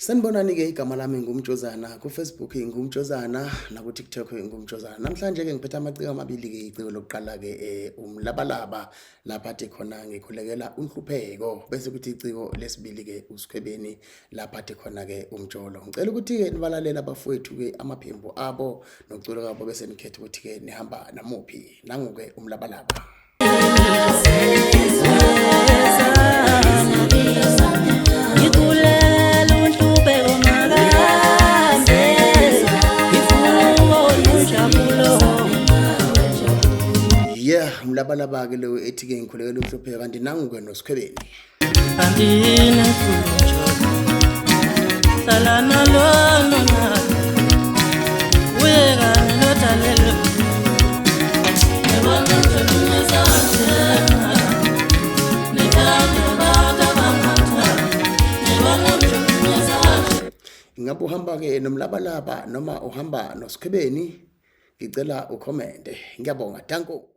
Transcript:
Sanibonani-ke, igama lami nguMjozana, ku-Facebook nguMjozana, naku-TikTok nguMjozana. Namhlanje-ke ngiphethe amaciko amabili-ke, iciko lokuqala-ke umlabalaba lapha athi khona ngikhulekela unhlupheko, bese kuthi iciko lesibili-ke uSkhwebeni lapha athi khona-ke umjolo. Ngicela ukuthi-ke nibalalele abafowethu-ke amaphimbo abo nokucula kwabo bese nikhetha ukuthi-ke nihamba namuphi. Nangu-ke umlabalaba. Yeah, umlabalaba-ke lo ethi-ke ngikhulekela unhlupheko kanti nangu-ke noSkhwebeni. Hlala nalo nalo uye kanye nodalelwe. Ingabe uhamba-ke nomlabalaba noma uhamba noSkhwebeni? Ngicela ukhomente. Ngiyabonga, danko.